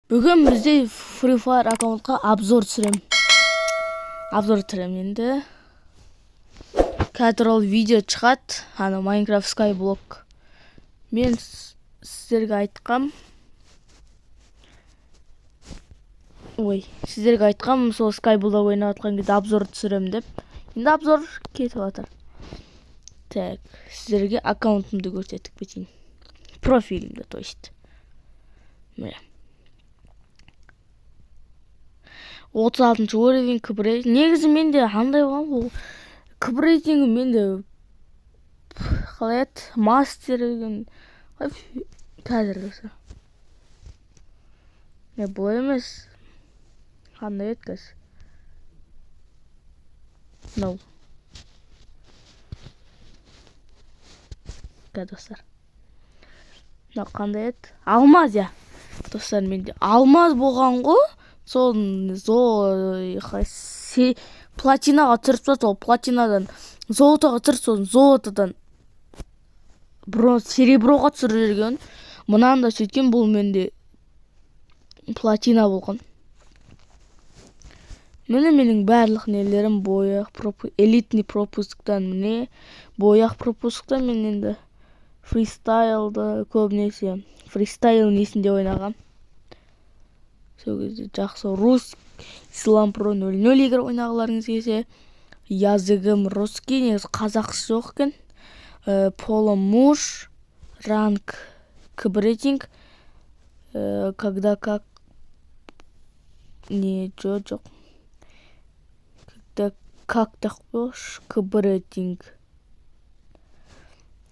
Бүгін бізде Free Fire аккаунтқа обзор түсіремін. Обзор түсіремін енді. Қазір ол видео шығады, ана Minecraft Skyblock. Мен сіздерге айтқам. Ой, сіздерге айтқам, сол Skyblock ойнап жатқан кезде обзор түсіремін деп. Енді обзор кетіп жатыр. Так, сіздерге аккаунтымды көрсетіп кетейін. Профилімді, то есть. Міне. 36 уровень КБ. Негізі менде андай болған ол КБ рейтингі менде қалай еді, мастер деген қазір достар. Не, бұлай емес. Қандай еді қазір? Мынау. Қазір достар. Мынау қандай еді? Алмаз, иә. Достар, менде алмаз болған ғой. Сол платинаға түсіріп тастады, ол платинадан золотоға түсіріп, сосын золотодан сереброға түсіріп жіберген. Мынаны да сөйткен, бұл менде платина болған. Міне менің барлық нелерім бояқ, элитный пропусктан, міне бояқ пропусктан. Мен енді фристайлды көбінесе фристайл несінде ойнағам. Сол кезде жақсы. Рус Ислам Про 00 егер ойнағыларыңыз келсе, языгым русский, негізі қазақсы жоқ екен. Поло муж, ранг КБ рейтинг, когда как не жоқ, когда как деп қойшы, КБ рейтинг.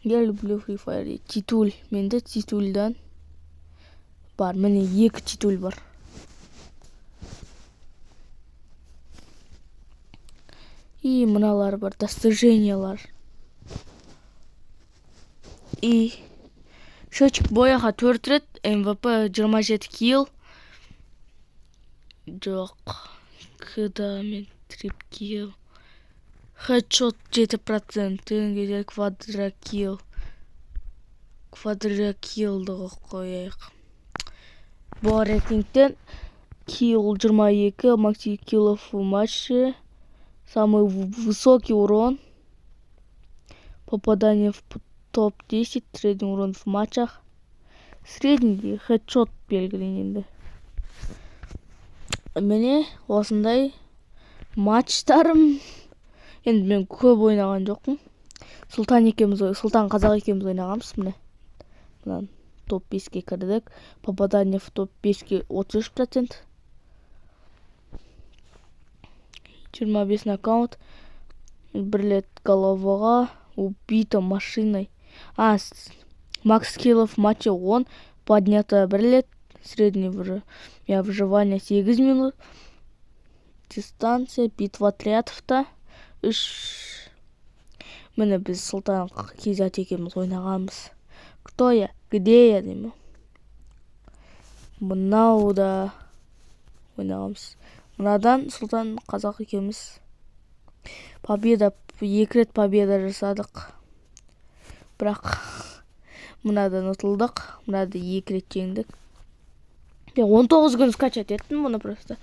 Я люблю Free Fire. Титул, менде титулдан бар, міне 2 титул бар. И мыналар бар, достижениялар. И счетчик бояға 4 рет, МВП 27 килл. Жоқ, когда мен трип килл. Хедшот 7% деген кезде квадракилл. Квадракиллді қойып қояйық. Бұл рейтингтен килл 22, макси киллов в матче. Самый высокий урон. Попадание в топ-10, средний урон в матчах. Средний хедшот белгіленді. Міне осындай матчтарым. Енді мен көп ойнаған жоқпын. Сұлтан екеуміз, Сұлтан қазақ екеуміз ойнағанбыз, міне. Мынан топ-5-ке кірдік. Попадание в топ-5-ке 33%. 25 нокаут. Бір рет головаға, убито машиной. Макс киллов в матче 10, поднято бір рет, средний выживание 8 минут. Дистанция, битва отрядовта 3. Міне біз Сұлтан Кизат екеуміз ойнағанбыз. Кто я? Где я деймін. Мынау да ойнағанбыз. Мынадан Сұлтан қазақ екеуміз победа, 2 рет победа жасадық. Бірақ мынадан ұтылдық, мынады 2 рет жеңдік. Мен 19 күн скачать еттім бұны просто.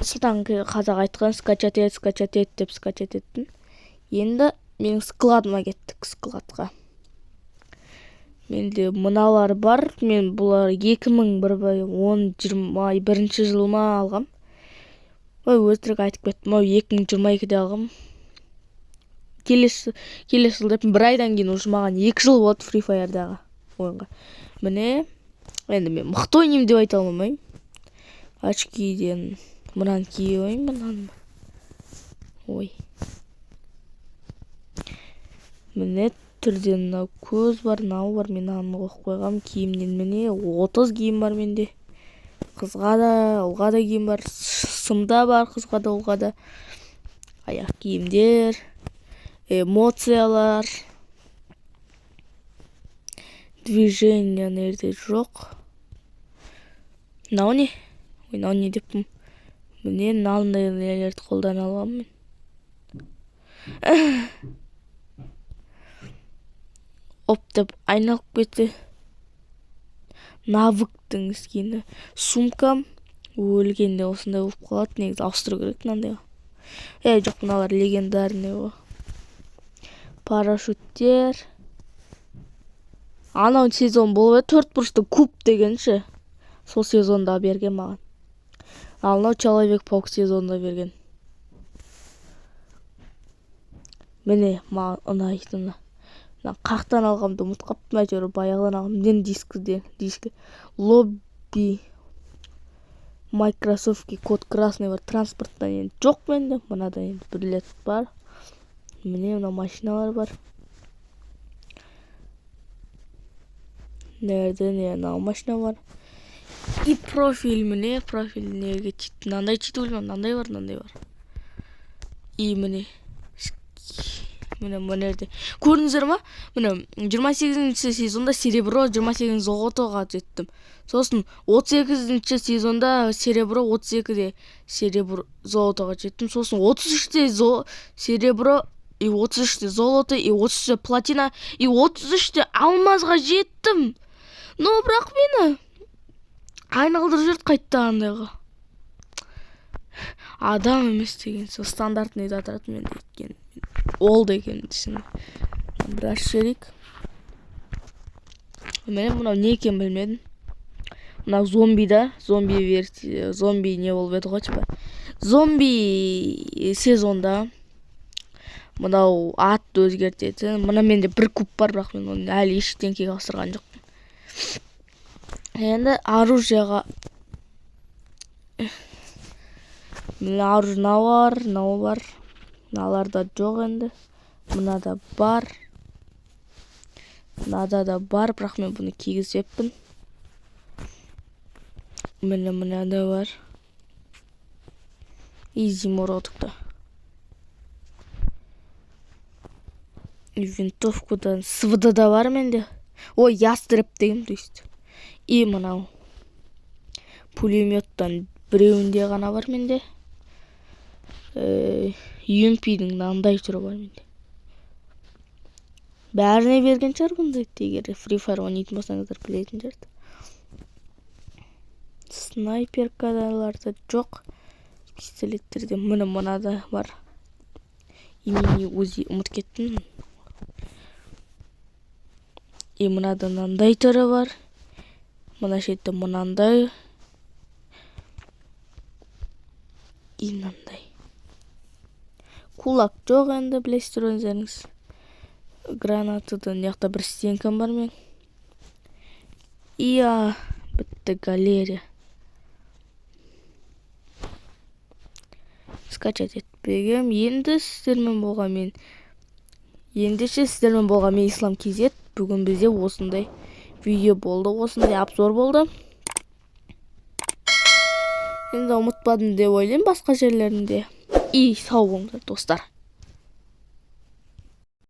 Сұлтан қазақ айтқан скачать ет, скачать ет деп скачать еттім. Енді менің складыма кеттік, складқа. Менде мыналар бар. Мен бұлар екі мың бір он жиырма бірінші жылы ма алғам. Ой, өтірік айтып кеттім. Ой, 2022-де алғам. Келесі жыл деп бір айдан кейін уже маған 2 жыл болады Free Fire'дағы ойынға. Міне, енді мен мықты ойнаймын деп айта алмаймын. Очкиден мынаны кие қояйын, мынаны. Ой. Міне түрден мынау көз бар, мынау бар, мен мынаны қойып қойғам. Киімнен міне 30 киім бар менде. Қызға да, ұлға да киім бар, сымда бар, қызға да, ұлға да. Аяқ киімдер, эмоциялар, движение жерде жоқ. Мынау не? Ой, мынау не деппін. Міне мынандай нелерді қолдана аламын мен. Оп деп айналып кетті. Навыктың скині. Сумкам өлгенде осындай болып қалады. Негізі ауыстыру керек мынандайға. Ей, жоқ, мыналар легендарный ғой. Парашюттер. Анау сезон болып еді, төрт бұрышты куб деген ше. Сол сезонда берген маған. Ал мынау Человек Паук сезонында берген. Міне, маған ұнайтыны. Мына қақтан алғанымды ұмытып қалыптым, әйтеуір баяғыдан алғам. Міне дискіде, дискі. Лобби Microsoft код красный бар. Транспорттан енді жоқ менде. Мынада енді билет бар. Міне мына машиналар бар. Нерде не мынау машина бар. И профиль, міне профиль неге чит, мынандай чит өлмем, мынандай бар, мынандай бар. И міне міне мына жерде көрдіңіздер ма? Міне 28-ші сезонда серебро, 28 золотоға жеттім. Сосын 38-ші сезонда серебро, 32-де серебро золотоға жеттім. Сосын 33-те серебро, и 33-те золото, и 33-те платина, и 33-те алмазға жеттім. Но бірақ мені айналдырып жіберді қайтадан андайға. Адам емес деген сол стандартный да тұрады менде, өйткені ол деген десең. Бір ашып жіберейік. Міне мынау не екенін білмедім. Мынау зомби да, зомби версия, зомби не болып еді ғой, типа. Зомби сезонда мынау атты өзгертетін. Мына менде бір куб бар, бірақ мен оны әлі ештеңкеге ауыстырған жоқпын. Енді оружиеға міне оружие мынау бар, мынау бар. Мыналарда жоқ енді. Мынада бар. Мынада да бар, бірақ мен бұны кигізбеппін. Міне мынада бар. И зимородокта. И винтовкадан СВД да бар менде. Ой, ястреб деген, то есть. И мынау пулеметтан біреуінде ғана бар менде. UMP-дің мынандай түрі бар менде. Бәріне берген шығар бұндай, егер Free Fire ойнайтын болсаңыздар білетін шығар. Снайперкаларда жоқ. Пистолеттерде міне мынада бар. И мини УЗИ ұмытып кеттім. И мынада мынандай түрі бар. Мына шетте мынандай. И мынандай. Кулак жоқ енді, білесіздер өздеріңіз. Гранатадан мына жақта бір стенкам бар мен. Иә, бітті галерея. Скачать етпегем. Енді сіздермен болған мен. Ендеше сіздермен болған мен Ислам KZ. Бүгін бізде осындай видео болды, осындай обзор болды. Енді ұмытпадым деп ойлаймын басқа жерлерінде. И сау болыңыздар, достар.